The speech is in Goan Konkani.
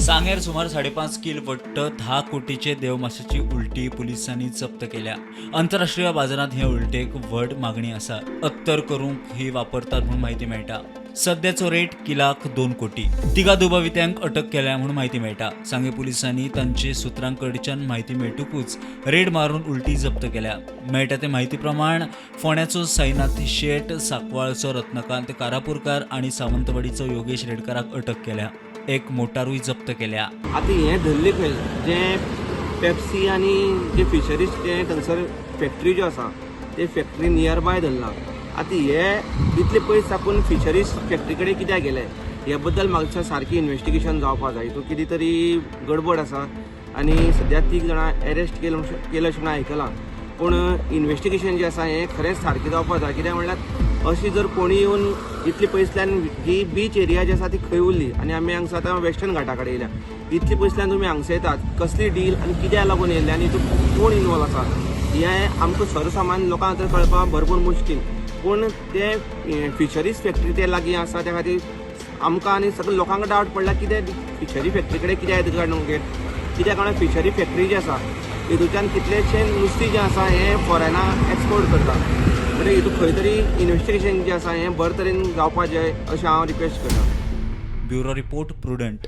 सांग्यार सुमार 5.5 कील वट्ट 10 कोटीचे देवमाशाची उलटी पुलिसांनी जप्त केल्या. आंतरराष्ट्रीय बाजारांत हे उलटेक व्हड मागणी आसा. अत्तर करूंक ही वापरतात म्हूण म्हायती मेळटा. सद्याचो रेट किलाक 2 कोटी. तिगा दुबावित्यांक अटक केल्या म्हूण म्हायती मेळटा. सांगें पुलिसांनी तांचे सुत्रां कडच्यान म्हायती मेळटकूच रेड मारून उलटी जप्त केल्या. मेळटा ते म्हायती प्रमाण फोंड्याचो साईनाथ शेट, सांकवाळचो रत्नकांत कारापूरकार आनी सावंतवाडीचो योगेश रेडकाराक अटक केल्या. एक मोटारूय जप्त केल्या. आतां हें धरलें खंय, जें पेप्सी आनी जे फिशरीज जे थंयसर फॅक्ट्री ज्यो आसा ते फॅक्ट्री नियर बाय धरलां. आतां हे इतले पयस साकून फिशरीज फॅक्ट्री कडेन कित्याक गेले हे बद्दल म्हाका सारकी इन्वेस्टिगेशन जावपाक जाय. हितून कितें तरी गडबड आसा आनी सद्या 3 जाणां एरेस्ट केले केले अशें म्हणून आयकलां, पूण इन्वेस्टिगेशन जें आसा हें खरेंच सारकें जावपाक जाय. कित्याक म्हणल्यार अशी जर कोणी येवन इतले पयसल्यान ही बीच एरिया जी आसा ती खंय उरली आनी आमी हांगसर आतां वेस्टर्न घाटा कडेन येयल्या, इतले पयसल्यान तुमी हांगसर येतात, कसली डील आनी कित्याक लागून येयल्ले आनी हितून कोण इनवॉल्व आसा हें आमकां सर्वसामान्य लोकांक तर कळपाक भरपूर मुश्कील. पूण ते फिशरीज फॅक्ट्री ते लागीं आसा त्या खातीर आमकां आनी सगळे लोकांक डावट पडला कितें फिशरी फॅक्ट्री कडेन कित्याक येता गेट, कित्याक कारण फिशरी फॅक्ट्री जी आसा हितूच्यान कितलेशे नुस्तें जें आसा हें फॉरेना एक्सपोर्ट करता. म्हणजे हितून खंय तरी इन्वेस्टिगेशन जें आसा हें बरे तरेन जावपाक जाय अशें हांव रिक्वेस्ट करता. Bureau report, Prudent.